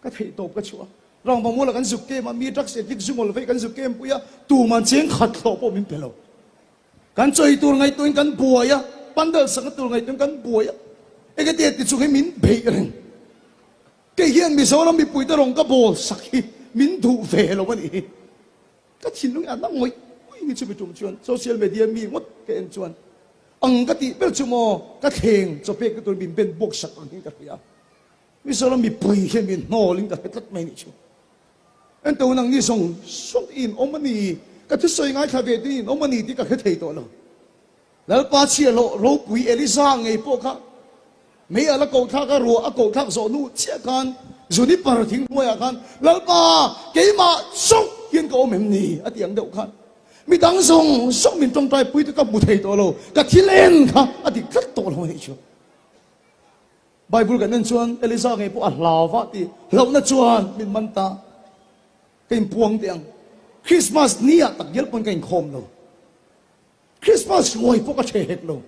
Ka theih tawp ka chhuah a. Rangvamuala kan zuk kem a, mi drugs addict zungawl vei kan zuk kem pui a, tuman cheng khat hlawh pawh min pe lo. Kan chawi tur ngaihtuahin kan buai a, pandal sakna tur ngaihtuahin kan buai a, enge ti ti chung hi min beih reng. Kei hian Mizoram mipuite rawng ka bawl sak hi min duh ve lo a nih hi. Ka thinlung hi a na ngawih ngawih ni chumi tum chuan social media mi ngawt ka en chuan ang ka tih ber chu maw ka thleng chawpek na tur min ben buak sak ang hian ka hria. Mizoram mipui hian min hnawlin ka hre tlat mai nih chu. Ento nang ni zawng zawng in awm a ni, ka thusawi ngaithla ve te in awm a ni tih ka hre thei tawh lo. Lalpa chhiahhlawh ropui Eliza ngei pawh kha mei a la koh thlak a, ruah a koh thlak zawh hnu chiah khan Juniper thing hnuaiah khan Lalpa keimah zawng hian ka awm em ni a tih ang deuh khan midang zawng zawng min tawngtai pui te ka hmu thei tawh lo, ka thil en kha a dik tlat tawh lo a nih chu. Bible kan en chuan Eliza ngei pawh a hlau va ti hlauhna chuan min man ta. Ka inpuang teh ang. Christmas ni ah tak ngial pawn ka inkhawm lo. Christmas ruai pawh ka ṭhe hek lo.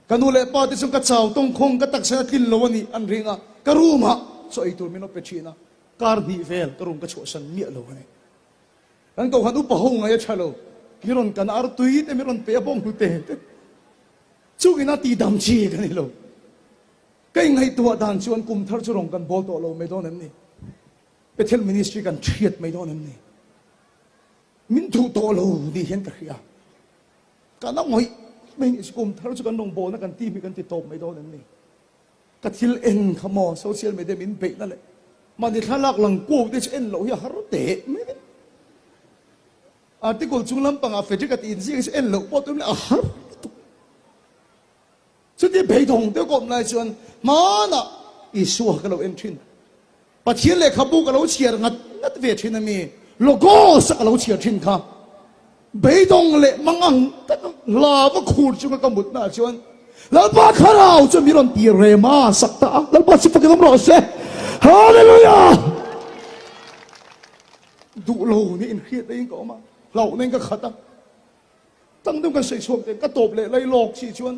Ka nu leh pa te chuan ka chau tawngkhawng ka taksa a tlin lo a nih an ring a, ka room ah chaw ei tur min lo pe ṭhin a, kar hnih vel ka room ka chhuahsan miah lo a ni. Kan kohhran upa ho ngai a ṭha lo, mi rawn kan artui te mi rawn pe a bawng hnute te. Chungin a tihdam chi ka ni lo. Ka ingaihtuah dan chuan kum thar chu rawn kan bawl tawh lo mai dawn em ni? Bethel Ministry kan hriat mai dawn em ni? Min duh tawh lo ni hian ka hria. Ka na ngawih mai ni kum thar chu kan rawn bawlna kan team hi kan ti tawp mai dawn em ni? Ka thil en kha maw social media min beihna leh mahni thlalak lang kuau te chu en loh hi a har teh mai ni. Article chung lampangah Frederick a tih inziak hi chu en loh pawh tum leh a har lutuk. Chuti beidawng deuh ka awm lai chuan hmanah Isua ka lo en thin. Pathian lehkhabu ka lo chhiar ngat ngat ve thin a mi, Logos a ka lo chhiar thin kha. Beidawng leh mangang taka hlava khur chunga ka mutna ah chuan Lalpa Thlarau chuan min rawn ti rem a, sak ta a, Lalpa chu fakin awm rawh se. Hallelujah! Duh lo nih inhriat laiin ka awm a, hlauhna in ka khat a. Tang deuh kan sawi chhuak teh, ka tawp leh lai lawk si chuan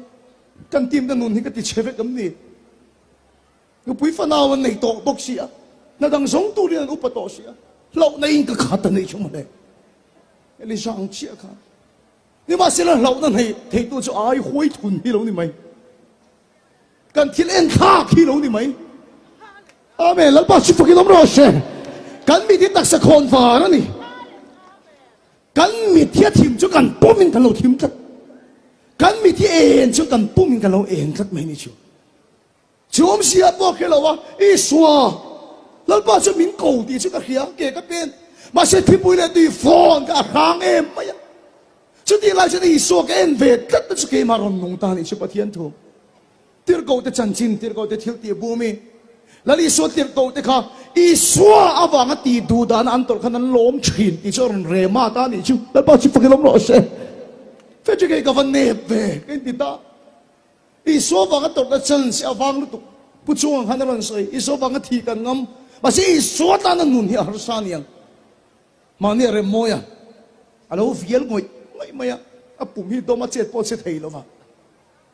kan team te nun hi ka ti chhe vek am ni. Nupui fanau an nei tawh bawk si a, hna dang zawng turin an upa tawh si a, hlauhna in ka khat a nei chu mawle. Elisa ang chiah khan. Nimahsela hlauhna nei theitu chu ai huai thun hi lo ni mai. Kan thil en thlak hi lo ni mai. Amen. Lalpa chu fakin awm rawh se. Kan mit hi taksa khawn var a ni. Kan mit hi a thim chu kan pum in kan lo thim tlat. Kan mit hi en chu kan pum in kan lo en tlat mai ni chu. Chu awmzia pawh hre lo a, Isua, Lalpa chu min ko tih chu ka hria, ke ka pen. Mahse thipui leh tui fawn kha a hrang em mai a. Chutih lai chuan Isua ka en ve tlat na chu keimah rawn nung ta nih chu Pathian thu. Tirhkohte chanchin, tirhkohte thil tih bum i. Lal Isua tirhkoh te kha Isua avanga tih duh dana an tawrh khan an lawm thin tih chu a rawn rem a ta anih chu. Lalpa chu fakin awm rawh se. Frederick hei ka va nep ve ka inti ta. Isua vanga tawrhna chance hi a vang lutuk. Pu Chunga khan a rawn sawi, Isua vanga thih kan ngam. Mahse Isua tana nun hi a harsa aniang. Mahni a rem mawi a, a lo vial ngawih ngawih mai a, a pum hi dawm a chet pawh a che thei lo va.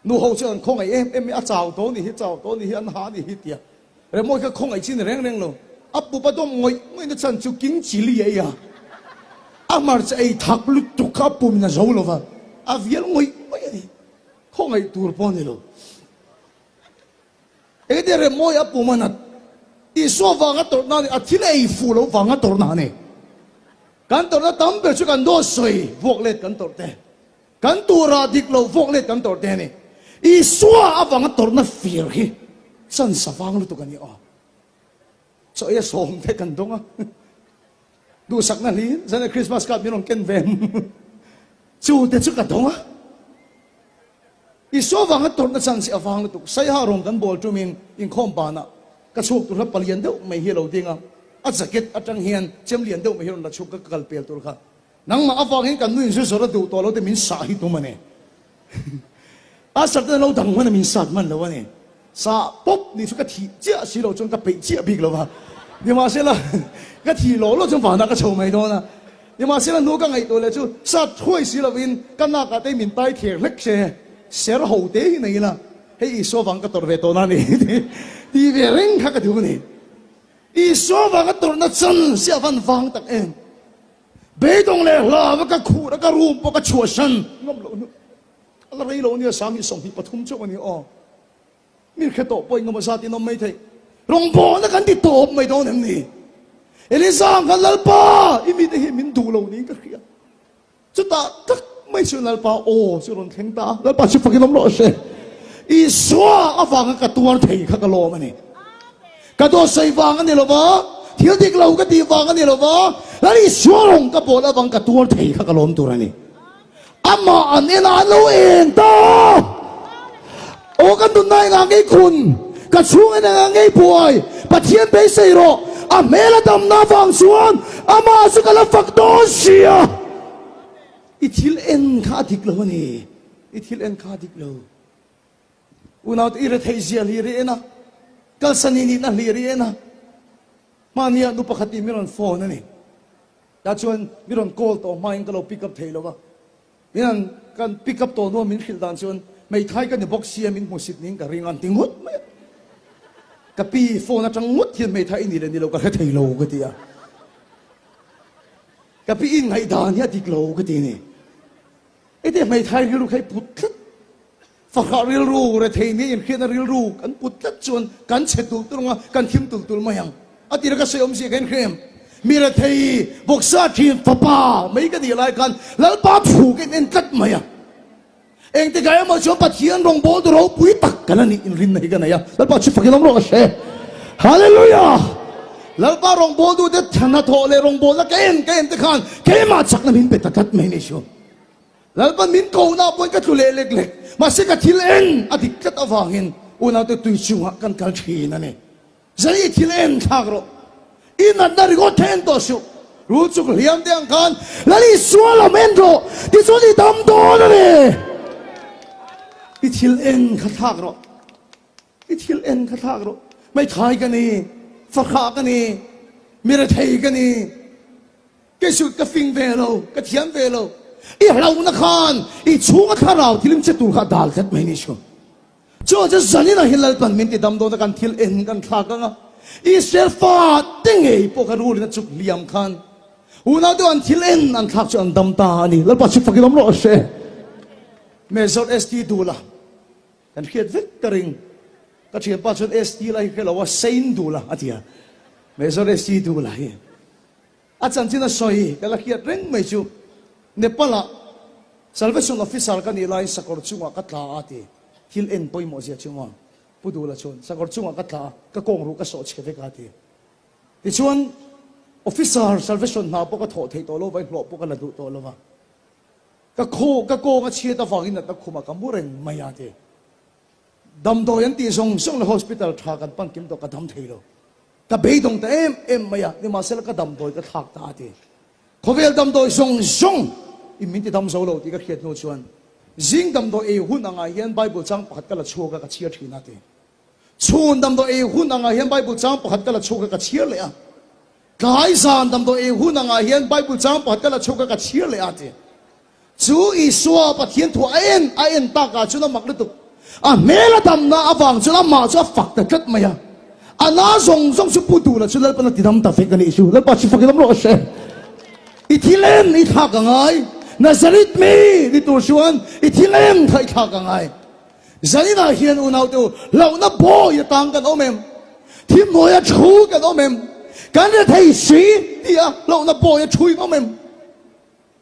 Nu ho chuan an khawngaih em em mai, a chau tawh ni hi, chau tawh ni hi, an ha ni hi tia. Remawi kha khawngaih chi ni reng reng lo. A pup a dawm ngawih ngawih na chhan chu king chilli a ei a, a hmarcha ei thak lutuk kha a pum in a zo lo va, a vial ngawih ngawih a ni. Khawngaih tur pawh a ni lo. Engtin Remawi a pum a nat? Isua vanga tawrhna a ni, a thil ei fuh loh vanga tawrhna a ni. Kan tawrhna tam ber chu kan dawt sawi vuak let kan tawrh te. Kan turah dik lo vawk let kan tawrh te a ni. Isua avanga tawrhna fir hi chance a vang lutuk a ni aw. Chaw ei a sawm te kan dawng a. Duhsakna hlir zan Christmas card min rawn ken ve chu te chu ka dawng a. Isua avanga tawrhna chance hi a vang lutuk. Saiha rawn kan bawl tumin inkhawm banah ka chhuak tur kha palian deuh mai hi a lo ding a. A jacket atang hian chem lian deuh mai hi rawn la chhuk ka kal pel tur kha. Nangmah avang hian kan nuin zu zawrh a duh tawh lo te min sah hi tum a ni. A sar ten lo dang hman a min sat hman lo a ni. Sah pawp ni chu ka thih chiah si lo chuan ka peih chiah bik lo va. Nimahsela ka thih lawh lawh chuan vanah ka chho mai dawn a. Nimahsela hnu ka ngaihtuah leh chu sat thuai si lovin ka nakah te min tai thler hlek se ser ho te hi nei ila hei Isua vang ka tawrh ve tawh na a ni tih ve reng kha ka duh a ni. Isua vanga tawrhna chan si a van vang tak em. Beidawng leh hlau a ka khur a ka room pawh ka chhuahsan ngam loh hnu a la rei lo ania 20 23 chauh a ni aw. Mi hre tawh pawh engemaw zat in awm mai thei. Rawngbawlna kan ti tawp mai dawn em ni? Eliza ang khan Lalpa i mite hi min duh lo niin ka hria. Chutah tak mai chu Lalpa aw chu rawn thleng ta a, Lalpa chu fakin awm rawh se. Isua avanga ka tuar thei kha ka lawm a ni. Ka dawt sawi vang a ni lo va, thil dik lo ka tih vang a ni lo va, Lal Isua rawng ka bawl avang ka tuar thei kha ka lawm tur a ni. Amah an en a, an lo eng ta a. Aw ka nunna engah ngei khun, ka chhung en engah ngei buai, Pathian beisei rawh, a hmel a damna avang chuan amah chu ka la fak dawn si a. I thil en kha a dik lo a ni, i thil en kha a dik lo. Unaute i retheih zia hlir i en a, kalsan i nihna hlir i en a, hmania nu pakhat nih min rawn phone a ni. Tah chuan mi rawn call tawh hmain ka lo pick up thei lo va, min han kan pick up tawh hnuah min hrilh dan chuan hmeithai ka ni bawk sia min hmusit niin ka ring a an ti ngawt mai a. Ka pi phone atang ngawt hian hmeithai i ni leh ni lo ka hre thei lo ka ti a. Ka pi inngaihdan hi a dik lo ka ti a ni. Heti hmeithai rilru kha i put tlat. Fahrah rilru, rethei nia inhriatna rilru kan put tlat chuan kan chhe tulh tulh ang a, kan thim tulh tulh mai ang. A tira ka sawi awmzia ka inhre em? Mi rethei bawksa thin fapa mai ka nih lai khan Lalpa phu ka in en tlat mai a. Engtikah emaw chuan Pathian rawngbâwl tu ropui tak ka la nih inrinna hi ka nei a. Lalpa chu fakin awm rawh ka hre. Hallelujah! Lalpa rawngbâwl tute hnathawh leh rawngbâwlna ka en ka en te khan keimah chakna min pe ta tlat mai ni chu. Lalpa min kohna pawhin ka tlu leh lek lek, mahse ka thil en a dik tlat avangin unaute tui chungah kan kal thin a ni. Zai i thil en thlak rawh, i natna ringawt kha en tawh suh, rul chuk hliam te ang khan Lal Isua lam en rawh, tichuan i dam dawn a ni. I thil en kha thlak rawh, i thil en kha thlak rawh, hmeithai ka ni, fahrah ka ni, mi rethei ka ni. Kei suit ka fing ve lo, ka thiam ve lo. I hlauhna khan i chhunga thlarau thilim che tur kha a dal tlat mai ni chu. Chuan chu zaninah hian Lalpan min ti dam dawn a, kan thil en kan thlak ang a. Israel fa te ngei pawh kha rulin a chuk hliam khan unau deuh an thil en an thlak chu an dam ta a ni. Lalpa chu fakin awm rawh se. Mezawt ST Dula kan hriat vek ka ring. Ka thianpa chuan ST la hi hre lo a, Saint Dula a ti a. Mezawt ST Dula hi. A chanchin a sawi ka la hriat reng mai chu Nepal-ah Salvation Officer ka nih laiin sakawr chungah ka tla a ti. Thil en pawimawh zia chu maw? Pu Dula chuan sakawr chungah ka tla a, ka kawng ruh ka sawh chhe vek a ti. Tichuan Officer Salvation hna pawh ka thawh theih tawh lo va, hlawh pawh ka la duh tawh lo va. Ka khaw ka kawng a chhiat avangin natna khumah ka mu reng mai a ti. Damdawi an tih zawng zawng leh hospital tha kan pan kim tawh ka dam thei lo. Ka beidawng ta em em mai a, nimahsela ka damdawi ka thlak ta a ti. Khawvel damdawi zawng zawng in min ti dam zo lo tih ka hriat hnu chuan zing damdawi ei hun angah hian Bible chang pakhat ka la chhuak a ka chhiar thin a ti. Chhun damdawi ei hun angah hian Bible chang pakhat ka la chhuak a ka chhiar leh a. Tlai zan damdawi ei hun angah hian Bible chang pakhat ka la chhuak a ka chhiar leh a ti. Chu Isua Pathian thu a en a en takah chuan a mak lutuk. A hmel a damna avang chuan amah chu a fak ta tlat mai a. A na zawng zawng chu pu duhla chu Lalpan a ti dam ta vek a nih chu. Lalpa chu fak i dam rawh se. I thil en i thlak a ngai. Nazareth mi ni tur chuan i thil en kha i thlak a ngai. Zaninah hian unaute u, hlauhna bawi atang kan awm em? Thimhnuaia thu kan awm em? Kan rethei si tia hlauhna bawia thu in awm em?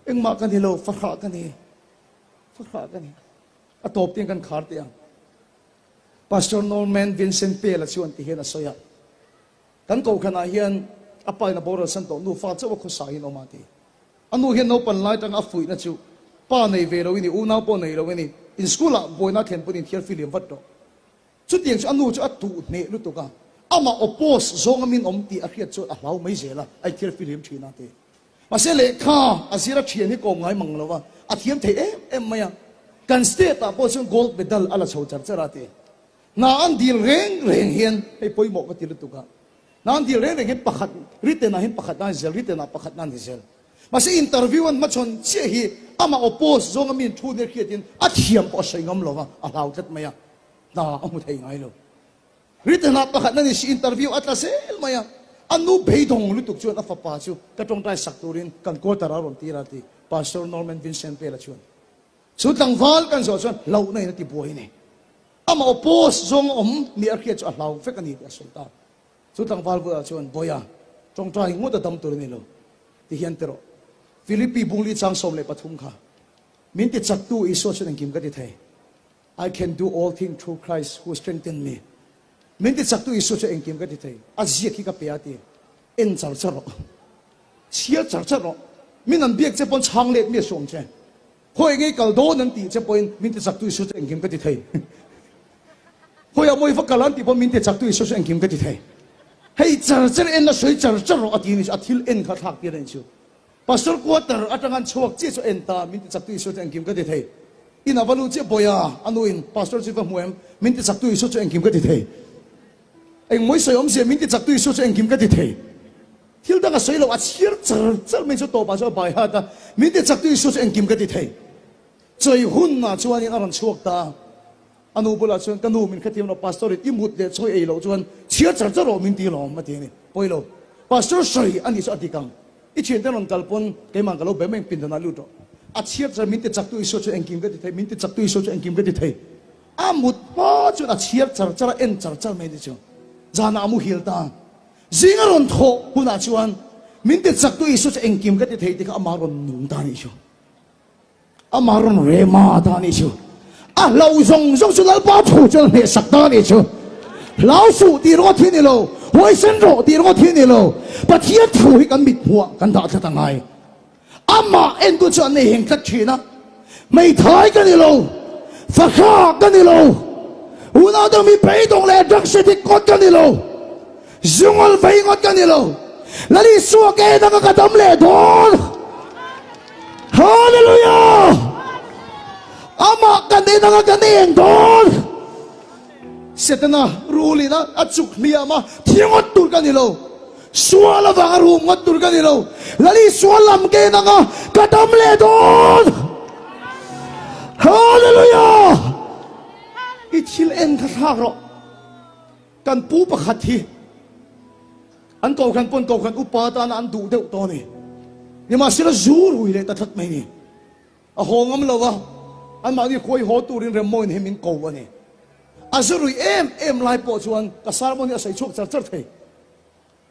Engmah ka ni lo, fahrah ka ni, fahrah ka ni. A tawp tiang kan khar teh ang. Pastor Norman Vincent Peale chuan ti hian a sawi a, Kan kohhranah hian a pa in a boral san tawh nufa chauh a khawsa in awm a ti. A nu hian naupan lai tanga a fuihna chu pa nei ve lo i ni, unau pawh nei lo i ni, in school ah buaina a thlen pawn inthiar filiam vat rawh. Chutiang chu a nu chu a tuh hneh lutuk a, amah oppose zawnga min awm tih a hriat chuan a hlau mai zel a, a inthiar filiam thin a ti. Mahse lehkha a zir a thian hi kawm ngai mang lo a, a thiam thei em em mai a. Kan state ah pawh chuan gold medal a la chho char char a ti. Hna an dil reng reng hian hei pawimawh ka ti lutuk a, hna an dil reng reng hian pakhat written ah hian pakhat nan zel, written ah pakhat nan ni zel. Mahse interview an hmachhawn chiah hi amah oppose zawnga mi in thu nia hriatin a thiam pawh a sawi ngam lo va, a hlau tlat mai a, hna a hmu thei ngai lo. Written ah pakhat nan insi interview a tla zel mai a, a nu beidawng lutuk chuan a fapa chu ka tawngtai sak turin kan quarter ah a rawn tir a ti Pastor Norman Vincent Pela chuan. Chu tlangval kan zawh chuan hlauhna in a ti buai a ni. Amah oppose zawng a awm ni a hriat chu a hlau vek a ni tih a sawi ta. Chu tlangval bulah chuan Bawiha, tawngtai ngawt a dam tur a ni lo ti hian ti rawh. Philippi bungli chang 13 kha min ti chaktu Isua chuan engkim ka ti thei. I can do all thing through Christ who strengthen me. Min ti chaktu Isua chu engkim ka ti thei. A ziak hi ka pe a ti. En char char rawh. Chhiar char char rawh. Min an biak che pawn chhang let mi a suam che. Khawi ngei kal dawn an tih che pawhin min ti chaktu Isua chu engkim ka ti thei. Khawi a mawi va kal an tih pawn min ti chaktu Isua chu engkim ka ti thei. Hei char char en la sawi char char rawh a ti a ni chu. A thil en kha thlak tir a ni chu. Pastor quarter atanga an chhuak chiah chu en ta, min ti chaktu Isua chu engkim ka ti thei. In a va lut chiah bawiha, a nu in Pastor chu i va hmu em? Min ti chaktu Isua chu engkim ka ti thei. Engmawi sawi awmzia min ti chaktu Isua chu engkim ka ti thei. Thil dang a sawi lo, a chhiar char char mai chu tawpah chuan a bai hat a, min ti chaktu Isua chu engkim ka ti thei. Chawi hunah chuanin a rawn chhuak ta a. A nu bulah chuan, Ka nu, min hrethiam lo, Pastor in i mut leh chawi ei loh chuan chhiar char char rawh min ti lawm, a ti a ni. Pawi lo, Pastor sawi a nih chu a dik ang. I thiante rawn kal pawn keimah ka lo be mai ang, pindanah lut rawh. A chhiar char, min ti chaktu Isua chu engkim ka ti thei, min ti chaktu Isua chu engkim ka ti thei. A mut hma chuan a chhiar char char a, en char char mai a ni chu. Zanah a muhil ta. Zing a rawn thawh hunah chuan min ti chaktu Isua chu engkim ka ti thei ti kha amah rawn nung ta a nih chu. Amah rawn rema ta a nih chu. A hlo zawng zawng chu Lalpa thu chuan a hnehsak ta a nih chu. Hlau suh tih rawt hi a ni lo, huaisen rawh tih rawt hi a ni lo. Pathian thu hi kan mit hmuah kan dah tlat a ngai. Amah entu chu an nei heng tlat thin a. Hmeithai ka ni lo, fahrah ka ni lo, unau dang mi beidawng leh drugs addict ngawt ka ni lo, zungawl vei ngawt ka ni lo. Lal Isua ke danga ka dam leh dawn. Hallelujah! Amah kan en anga kan eng dawn. Setana rulin a a chuk hliam a, thi ngawt tur ka ni lo. Sual avanga rum ngawt tur ka ni lo. Lal Isua lam ka en anga ka dam leh dawn. Hallelujah! I thil en kha thlak rawh. Kan pu pakhat hi An kohhran pawn kohhran upa atana an duh deuh tawh a ni. Nimahsela zu rui leh ta tlat mai ni. A haw ngam lo a, anmahni khuai haw turin Remmawiin hi min ko a ni. A zu rui em em lai pawh chuan ka sermon hi a sawi chhuak char char thei.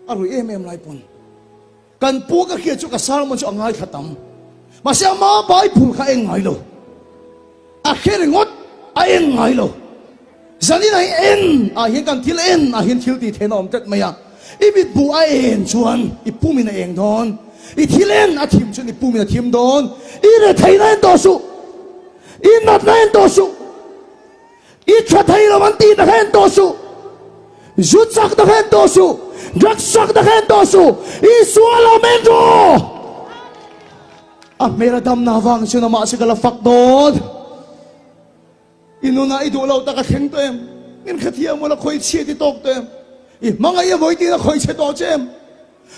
A rui em em lai pawn. Kan pu ka hriat chu ka sermon chu a ngaithla tam. Mahse ama Bible kha a eng ngai lo. A hre ringawt a eng ngai lo. Zanin ah hi en ah hian kan thil en ah hian thil tih theihna awm tlat mai a. I mitbu a en chuan i pumin a eng dawn. I thil en a thim chuan i pumin a thim dawn. I retheihna en tawh suh. I natna en tawh suh. I tha thei lo an tih na kha en tawh suh. Zu chak na kha en tawh suh. Drugs chak na kha en tawh suh. Isua lo men rawh. A hmel a dam na vang chuan amah chu ka la fak dawn. I nunah i duh lo tak a thleng tawh em? Min hrethiam ula khawi chhiat i tawk tawh em? I hmangaih a vawi tiin a khawi chhe tawh che em?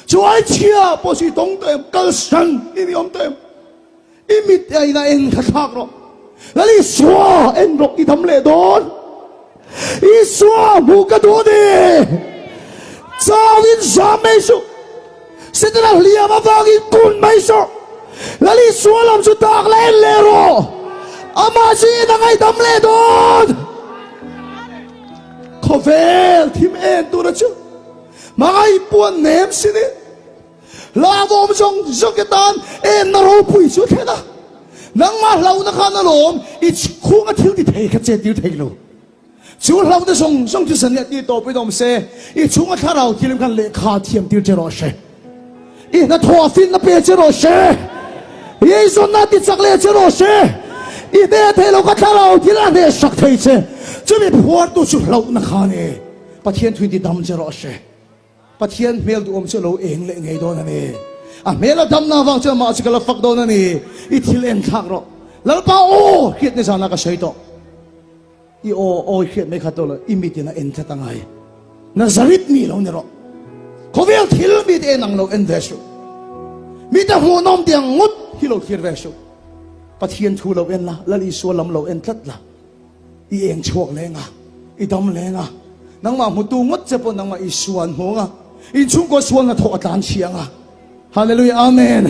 Chu ai chhia pawh chu i tawng tawh em? Kalsan i ni awm tawh em? I mit a ina en kha thlak rawh. Lal Isua en rawh i dam leh dawn. Isua hmuh ka duh a ni. Chauin zam mai suh. Setana hliam avangin kun mai suh. Lal Isua lam chu tak la en leh rawh. Amah chu in a ngaihdam leh dawn. Khawvel thim en tura chu hmangaih puan nem si ni. Hlauhawm zawng zawng te tan enna ropui chu a thlen a. Nangmah hlauhna khan alawm i chhunga thil ti thei kha chet tir thei lo. Chu hlauhna zawng zawng chu zan leh tir tawpin awm se, i chhunga thlarau thilim khan lehkha thiam tir che rawh se. I hnathawh finna pe che rawh se. I eizawnna ti chak leh che rawh se. I hneh thei lo kha thlarau thil a hneh sak thei che. Chumi phuartu chu hlauhna kha a ni. Pathian thuin ti dam che rawh se. Pathian hmel duhawm chu a lo eng leh ngei dawn a ni. A hmel a damna avang chuan amah chu ka la fak dawn a ni. I thil en thlak rawh. Lalpa aw hriat ni zana ka sawi tawh. I aw awi hriat mai kha tawh lo, i mit in a en tlat a ngai. Nazareth mi lo ni rawh. Khawvel thil mi te en ang lo en ve suh. Mi te hmuhnawm ti ang ngawt hi lo thlir ve suh. Pathian thu lo en la, Lal Isua lam lo en tlat la. I eng chhuak leng a, i dam leng a, nangmah hmutu ngawt che pawh nangmah i suan hmung a, inchhungkaw sual hnathawh a tlan chhiang a. Hallelujah Amen.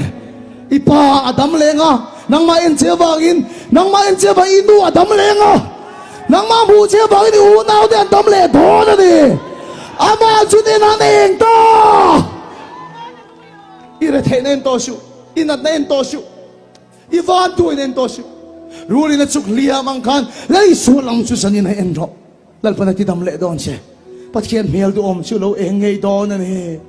I pa a dam leng a, nangmah en che vangin, nangmah en che vang i nu a dam leng a, nangmah hmuh che vangin i unau te an dam leh dawn a ni. Amah chu nen an eng ta. I retheihna en tawh suh, i natna en tawh suh. I van tu in en tawh suh. Rul in a chuk hliam ang khan Lal Isua lam chu zanin a en rawh. Lalpan a ti dam leh dawn che. Pathian hmel duhawm chu lo eng ngei dawn a ni.